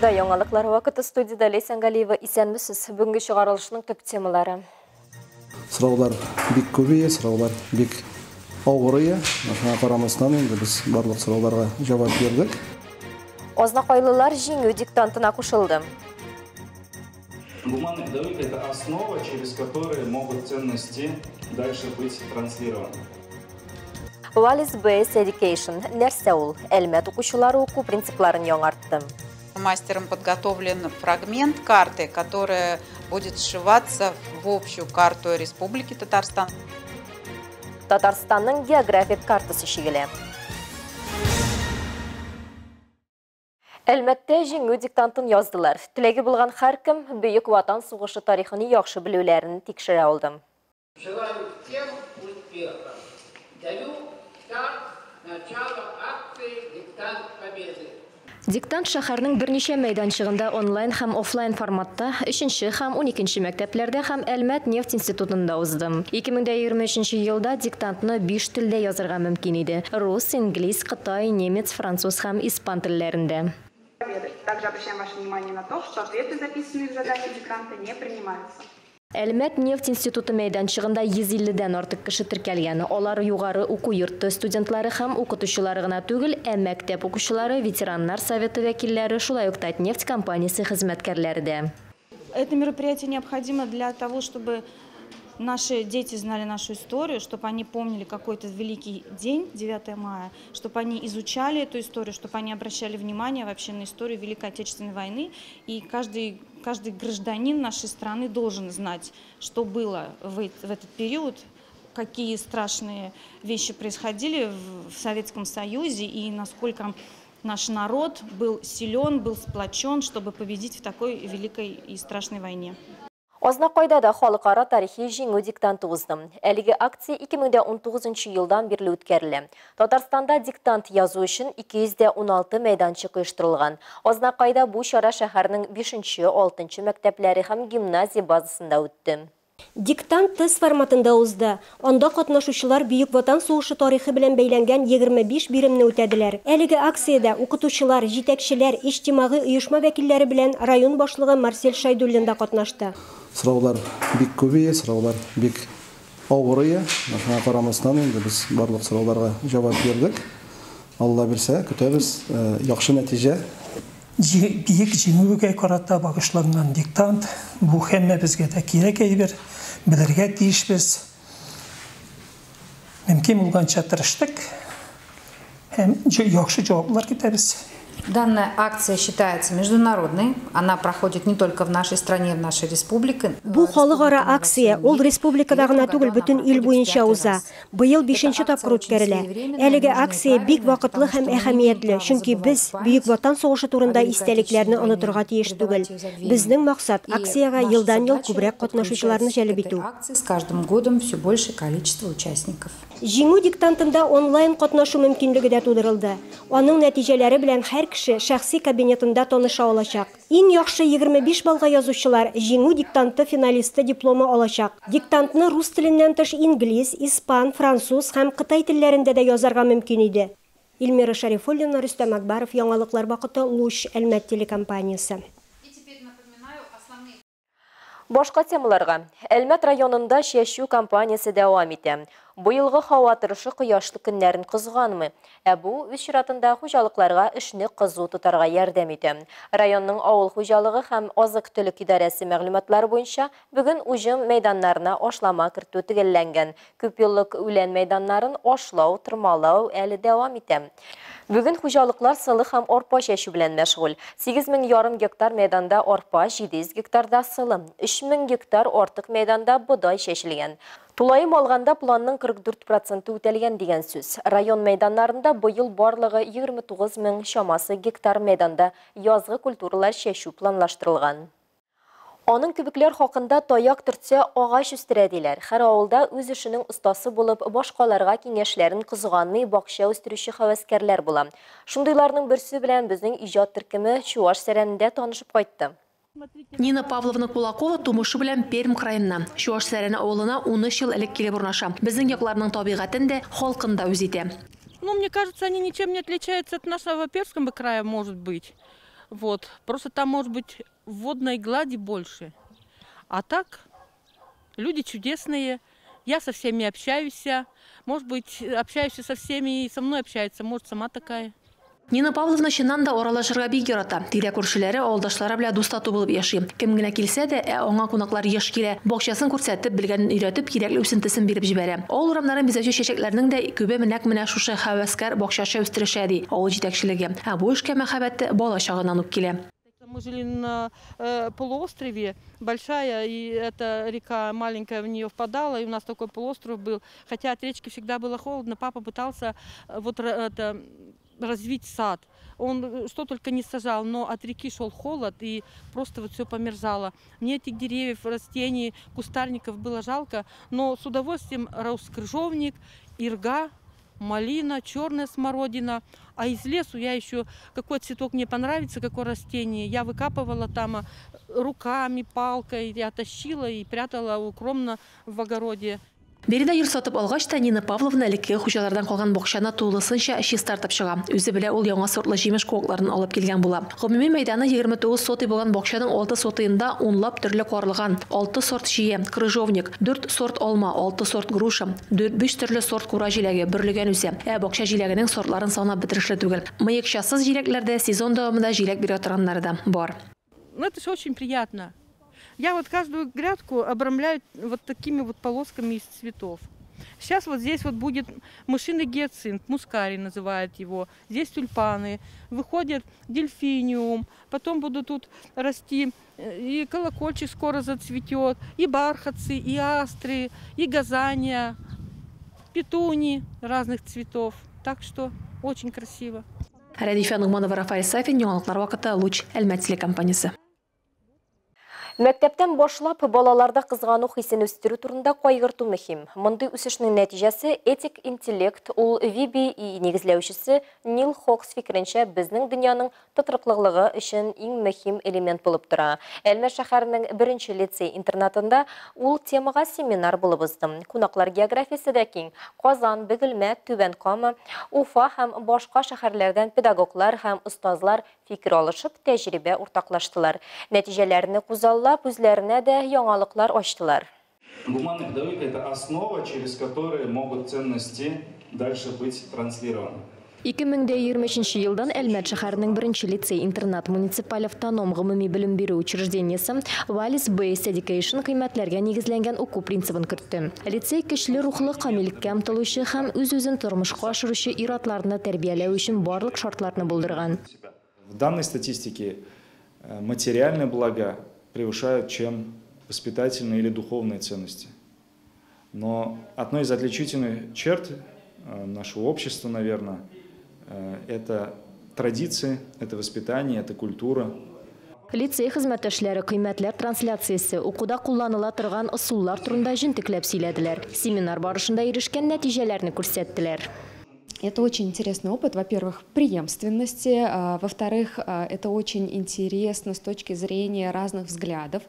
Эфирда яңалыклар вакыты, студиядә Ләйсән Галиева. Исәнмесез. Бүгенге чыгарылышның төп темалары. Сораулар бик күп ие, сораулар бик авыр ие. Шуңа карамастан инде без барлык сорауларга җавап бирдек. Азнакайлылар җиңү диктантына кушылды. Гуманная педагогика – это основа, через которую могут ценности дальше быть транслированы. Values Based Education нәрсә ул? Әлмәт укучылары уку принципларын яңартты. Мастером подготовлен фрагмент карты, которая будет сшиваться в общую карту Республики Татарстан. Татарстанның географик картасы чигелә. Әлмәттә җиңү диктантын яздылар. Теләге булган һәркем Бөек Ватан сугышы тарихын яхшы белүләрен тикшерә алды. Желаю всем успеха. Даю старт начала акции «Диктант Победы». Диктант шәһәрнең берничә мәйданчыгында онлайн һәм офлайн форматта, 3 һәм 12 мәктәпләрдә һәм Әлмәт нефть институтында узды. 2023 елда диктантны 5 телдә язырга мөмкин иде: рус, инглиз, кытай, немец, француз һәм испан телләрендә. Также обращаем ваше внимание на то, что ответы, записанные в задании диктанта, не принимаются. Әлмәт нефть институты мәйданчыгында 150дән артык кеше теркәлгән. Алар югары уку йорты студентлары һәм укытучылары гына түгел, ә мәктәп укучылары, ветераннар советы вәкилләре, шулай ук Татнефть компаниясе хезмәткәрләре дә. Это мероприятие необходимо для того, чтобы наши дети знали нашу историю, чтобы они помнили какой-то великий день, 9 мая, чтобы они изучали эту историю, чтобы они обращали внимание вообще на историю Великой Отечественной войны. И каждый гражданин нашей страны должен знать, что было в этот период, какие страшные вещи происходили в Советском Союзе и насколько наш народ был силен, был сплочен, чтобы победить в такой великой и страшной войне. Азнакайда да халыкара тарихи җиңү диктанты узды. Әлеге акция 2019 елдан бирле үткәрелә. Татарстанда диктант язу өчен 216 мәйданчык оештырылган. Азнакайда бу чара шәһәрнең 5-6 мәктәпләре һәм гимназия базасында үтте. Диктант тест форматында узды. Анда катнашучылар Бөек Ватан сугышы тарихы белән бәйләнгән 25 биремне үтәделәр. Әлеге акциядә укытучылар, җитәкчеләр, иҗтимагый оешма вәкилләре белән район башлыгы Марсель Шайдуллин да катнашты. Сораулар бик күп ие, сораулар бик авыр ие. Шуңа карамастан инде без барлык сорауларга җавап бирдек. Алла бирсә, көтәбез яхшы нәтиҗә. Бөек җиңүгә карата багышланган диктант бу һәммәбезгә дә кирәк әйбер, белергә тиешбез. Мөмкин булганча тырыштык һәм яхшы җаваплар көтәбез. Данная акция считается международной. Она проходит не только в нашей стране, в нашей республике. Бу халыкара акция, ул республикада гына түгел, бөтен ил буенча уза. Быел 5нче тапкыр үткәрелә. Әлеге акция бик вакытлы һәм әһәмиятле, чөнки без Бөек Ватан сугышы турында истәлекләрне онытырга тиеш түгел. Безнең максат акциягә елдан-ел күбрәк катнашучыларны җәлеп итү. С каждым годом все большее количество участников. Җиңү диктантында онлайн катнашу мөмкинлеге дә тудырылды. Аның нәтиҗәләре белән һәр кеше шәхси кабинетында таныша алачак. Иң яхшы 25 баллга язучылар җиңү диктанты финалисты дипломы алачак. Диктантны рус теленнән тыш инглиз, испан, француз һәм кытай телләрендә дә язарга мөмкин иде. Эльмира Шарифуллина, Рөстәм Акбаров, Яңалыклар вакыты, Луч, Әлмәт телекомпаниясе. Башка темаларга. Әлмәт районында чәчү кампаниясе дәвам итә. Быелгы һава торышы кояшлы көннәрен кызганмый. Ә бу үз чиратында хуҗалыкларга эшне кызу тотарга ярдәм итә. Районның авыл хуҗалыгы һәм азык-төлек идарәсе мәгълүматлары буенча бүген уҗым мәйданнарына ашлама кертү төгәлләнгән. Күпьеллык үлән мәйданнарын ашлау, тырмалау әле дәвам итә. Бүген хуҗалыклар сылы һәм арпа чәчү белән мәшгуль. 8,5 гектар мәйданда арпа, 700 гектарда сылы, 3000 гектар артык мәйданда бодай чәчелгән. Тулаем алганда планның 44% үтәлгән дигән сүз. Район мәйданнарында быел барлыгы 29 мең чамасы гектар мәйданда язгы культуралар чәчү планлаштырылган. Аның кебекләр хакында таяк төртсә агач үстерә диләр. Һәр авылда үз эшенең остасы булып, башкаларга киңәшләрен кызганмый бакча үстерүче һәвәскәрләр була. Шундыйларның берсе белән безнең иҗат төркеме Чуаш Сәрәнендә танышып кайтты. Нина Павловна Кулакова тумышы белән Пермь краеннан. Чуаш Сәрәне авылына 13 ел элек килеп урнаша. Безнең якларның табигатен дә, халкын да үз итә. Ну, мне кажется, они ничем не отличаются от нашего Пермского края, может быть. Вот. Просто там, может быть, водной глади больше. А так, люди чудесные. Я со всеми общаюсь. Может быть, общаюсь со всеми и со мной общаются. Может, сама такая. Нина Павловна чыннан да аралашырга бик ярата. Тирә-күршеләре, авылдашлары белән дус-тату булып яши. Кем генә килсә дә, ә аңа кунаклар еш килә, бакчасын күрсәтеп, белгәнен өйрәтеп, кирәкле үсентесен биреп җибәрә. Авыл урамнарын бизәүче чәчәкләрнең дә күбе нәкъ менә шушы һәвәскәр бакчачы үстерешә, ди авыл җитәкчелеге. Ә бу эшкә мәхәббәте бала чагыннан ук килә. Мы жили на полуострове, большая, и эта река маленькая в нее впадала, и у нас такой полуостров был. Хотя от речки всегда было холодно, папа пытался вот это, развить сад. Он что только не сажал, но от реки шел холод, и просто вот все померзало. Мне этих деревьев, растений, кустарников было жалко, но с удовольствием рос крыжовник, ирга, малина, черная смородина. А из лесу я еще, какой цветок мне понравится, какое растение, я выкапывала там руками, палкой, я тащила и прятала укромно в огороде. Биредә йорт сатып алгач та Нина Павловна элеккеге хуҗалардан калган бакчаны тулысынча чистартып чыга. Үзе белән ул яңа сортлы җимеш куакларын алып килгән була. Гомуми мәйданы 29 сотый булган бакчаның 6 сотыенда унлап төрле карлыган, 6 сорт чия, крыжовник, 4 сорт алма, 6 сорт груша, 4-5 төрле сорт кура җиләге бөрлегән үсә. Ә бакча җиләгенең сортларын санап бетерешле түгел. Мыекчасыз җиләкләрдә сезон дәвамында җиләк бирә торганнары да бар. Ну это же очень приятно. Я вот каждую грядку обрамляю вот такими вот полосками из цветов. Сейчас вот здесь вот будет мышиный гиацинт, мускари называют его. Здесь тюльпаны, выходит дельфиниум, потом будут тут расти и колокольчик скоро зацветет, и бархатцы, и астры, и газания, петуни разных цветов. Так что очень красиво. Рәдифә Нугманова, Рафаэль Сафин, Яңалыклар вакыты, Луч, Әлмәт телекомпаниясе. Мәктәптән башлап балаларда кызгану хисен үстерү турында кайгырту мөһим. Мондый үсешнең нәтиҗәсе этик интеллект, ул VBE нигезләүчесе Нил Хокс фикеренчә безнең дөньяның тотрыклылыгы өчен иң мөһим элемент булып тора. Әлмәт шәһәренең беренче лицей интернатында ул темага семинар булып узды. Кунаклар географиясе дә киң. Казан, Бөгелмә, Түбән Кама, Уфа һәм башка шәһәрләрдән педагоглар һәм остазлар фикер алышып, тәҗрибә уртаклаштылар. Нәтиҗәләрне күзаллап, үзләренә дә яңалыклар ачтылар. Гуманная педагогика – это основа, через которую могут ценности дальше быть транслированы. 2023 елдан Әлмәт шәһәренең беренче лицей-интернат муниципаль автоном гомуми белем бирү учреждениесе Values Based Education кыйммәтләргә нигезләнгән уку принцибын кертте. Лицей көчле рухлы, камиллеккә омтылучы һәм үз-үзен тормышка ашыручы ир-атларны тәрбияләү өчен барлык шартларны булдырган. В данной статистике материальные блага превышают, чем воспитательные или духовные ценности. Но одной из отличительных черт нашего общества, наверное, это традиции, это воспитание, это культура. Лицей хезмәттәшләре кыйммәтләр трансляциясе, укуда кулланыла торган ысуллар турында җентекләп сөйләделәр. Семинар барышында ирешкән нәтиҗәләрне күрсәттеләр. Это очень интересный опыт, во-первых, преемственности, во-вторых, это очень интересно с точки зрения разных взглядов,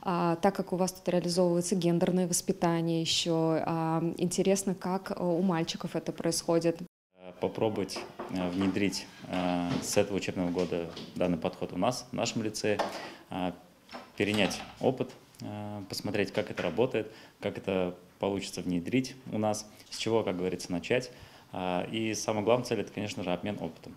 так как у вас тут реализовывается гендерное воспитание еще, интересно, как у мальчиков это происходит. Попробовать внедрить с этого учебного года данный подход у нас, в нашем лицее, перенять опыт, посмотреть, как это работает, как это получится внедрить у нас, с чего, как говорится, начать. И самая главная цель – это, конечно же, обмен опытом.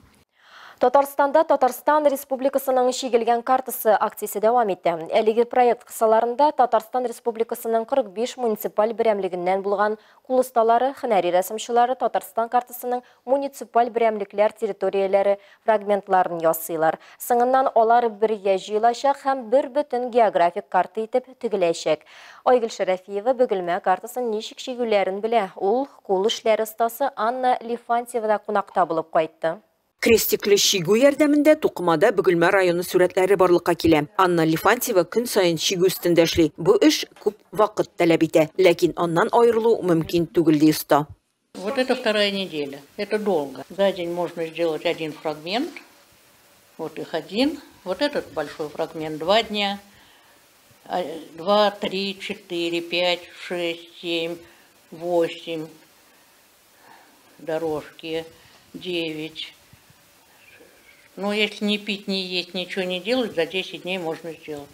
Татарстанда Татарстан Республикасының чигелгән картасы акциясе дәвам итә. Әлеге проект кысаларында Татарстан Республикасының 45 муниципаль берәмлегеннән булган кул осталары, һөнәри рәсемчеләре Татарстан картасының муниципаль берәмлекләр территорияләре фрагментларын ясыйлар. Соңыннан алар бергә җыелачак һәм бер бөтен географик карта итеп тегеләчәк. Айгөл Шәрәфиева Бөгелмә картасын ничек чигүләрен белә. Ул кул эшләре остасы Анна Лифантьевада кунакта булып кайтты. Крестикле чигү ярдәмендә тукымада Бөгелмә районы сүрәтләре барлыкка килә. Анна Лифантьева көн саен чигү өстендә эшли. Бу эш күп вакыт таләп итә, ләкин аннан аерылу мөмкин түгел, ди оста. Вот это вторая неделя. Это долго. За день можно сделать один фрагмент. Вот их один. Вот этот большой фрагмент 2 дня. 2, 3, 4, 5, 6, 7, 8 дорожки, 9. Но если не пить, не есть, ничего не делать, за 10 дней можно сделать.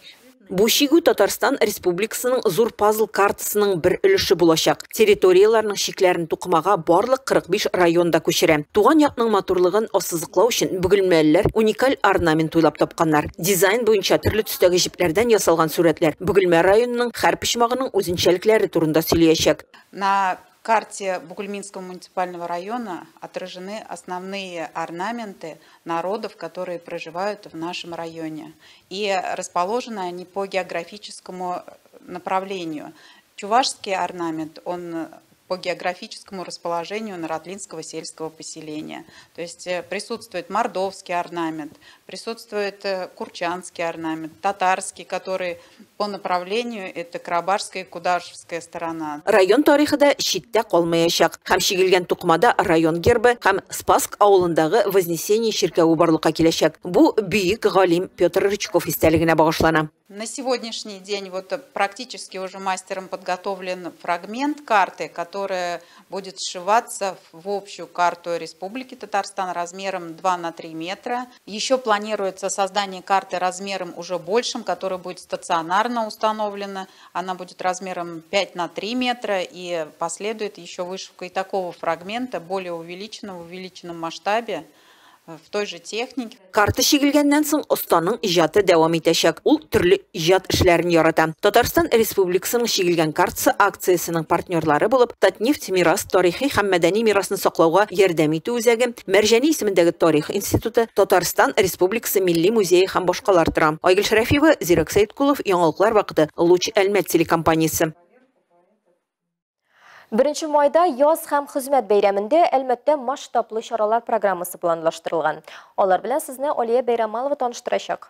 Бу чигү Татарстан Республикасының зур пазл картасының бер өлеше булачак. Территорияләрнең чикләрен тукымага барлык 45 район да күчерә. Туган якның матурлыгын ассызыклау өчен бөгелмәлеләр уникаль орнамент уйлап тапканнар. Дизайн буенча төрле төстәге җепләрдән ясалган сурәтләр Бөгелмә районының һәр почмагының үзенчәлекләре турында сөйләячәк. На карте Бугульминского муниципального района отражены основные орнаменты народов, которые проживают в нашем районе. И расположены они по географическому направлению. Чувашский орнамент, он по географическому расположению Наратлинского сельского поселения. То есть присутствует мордовский орнамент, присутствует курчанский орнамент, татарский, который по направлению это Карабашская и Кудашевская сторона. Район тарихы да читтә калмаячак. Һәм чигелгән тукымада район гербы һәм Спасск авылындагы Вознесение чиркәве барлыкка киләчәк. Бу бөек галим Петр Рычков истәлегенә багышлана. На сегодняшний день вот практически уже мастером подготовлен фрагмент карты, которая будет сшиваться в общую карту Республики Татарстан размером 2 на 3 метра. Еще планируется создание карты размером уже большим, которая будет стационарно установлена. Она будет размером 5 на 3 метра и последует еще вышивка и такого фрагмента, более увеличенного, в увеличенном масштабе, в той же технике. Карта чигелгәннән соң останың иҗаты дәвам итәчәк. Ул төрле иҗат эшләрен ярата. Татарстан Республикасының чигелгән картасы акциясенең партнерлары булып Татнефть мирас тарихи һәм мәдәни мирасны саклауга ярдәм итү үзәге, Мәрҗани исемендәге тарих институты, Татарстан Республикасы Милли музее һәм башкалар тора. Айгөл Шәрәфиева, Зирәк Сәйткулов, Яңалыклар вакыты, Луч Әлмәт телекомпаниясе. 1 майда яз һәм хезмәт бәйрәмендә Әлмәттә масштаблы чаралар программасы планлаштырылган. Алар белән сезне Алия Бәйрамалова таныштырачак.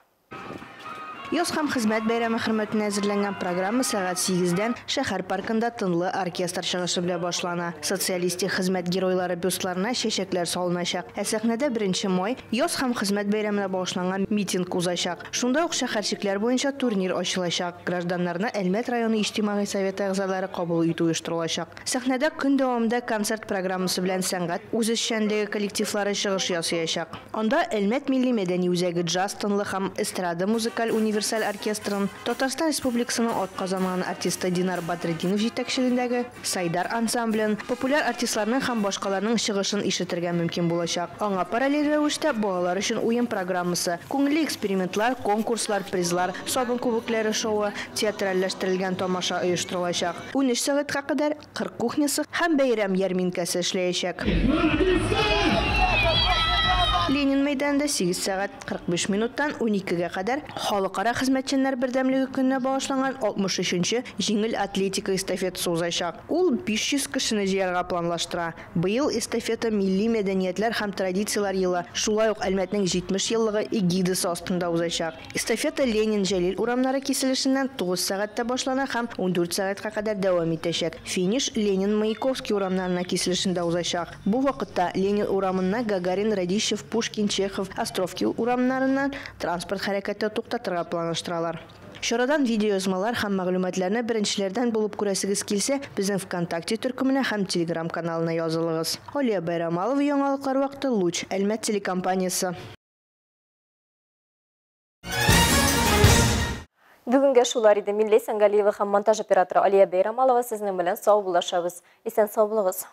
Яз һәм хезмәт бәйрәме хөрмәтенә әзерләнгән программа сәгать 8-дән шәһәр паркында тынлы оркестр чыгышы белән башлана. Социалистик хезмәт геройлары бюстларына чәчәкләр салыначак. Ә сәхнәдә 1 май яз һәм хезмәт бәйрәменә багышланган митинг узачак. Шунда ук шәһәрчекләр буенча турнир ачылачак. Гражданнарны Әлмәт районы иҗтимагый советы әгъзалары кабул итү оештырылачак. Сәхнәдә көн дәвамында концерт программасы белән сәнгать үзешчәнлеге коллективлары чыгыш ясаячак. Анда Әлмәт милли мәдәни үзәге джаз тынлы һәм эстрада музыкаль универсаль оркестрын, Татарстан Республикасының атказанган артисты Динар Бадретдинов җитәкчелегендәге Сайдар ансамблен, популяр артистларның һәм башкаларның чыгышын ишетергә мөмкин булачак. Аңа параллель рәвештә балалар өчен уен программасы, күңелле экспериментлар, конкурслар, призлар, сабын күбекләре шоуы, театральләштерелгән тамаша оештырылачак. 13 сәгатькә кадәр кыр кухнясы һәм бәйрәм ярминкәсе эшләячәк. Ленин мәйданында 8 сәгать 45 минуттан 12-гә кадәр Халыкара хезмәтчәннәр бердәмлеге көненә багышланган 63-нче җиңел атлетика эстафетасы узачак. Ул 500 кешене җыярга планлаштыра. Быел эстафета милли мәдәниятләр һәм традицияләр елы, шулай ук Әлмәтнең 70 еллыгы эгидасы астында узачак. Эстафета Ленин Җәлил урамнары киселешеннән 9 сәгатьтә башлана һәм 14 сәгатькә кадәр дәвам итәчәк. Финиш Ленин Маяковский урамнарына киселешендә узачак. Бу вакытта Ленин урамына Гагарин, Радищев, Пушкин, Чехов, Островки урамнарыннан транспорт хәрәкәте туктатырга планлаштыралар. Чарадан видеоязмалар һәм мәгълүматларны беренчеләрдән булып күрәсегез килсә, безнең ВКонтакте төркеменә һәм Telegram каналына язылыгыз. Алия Байрамалова, Яңалыклар вакыты, Луч, Әлмәт телекомпаниясе. Бүгенгә шулар иде. Мин Ләйсән Галиева һәм монтаж операторы Алия Байрамалова сезнең белән саубуллашабыз. Исән сау булыгыз.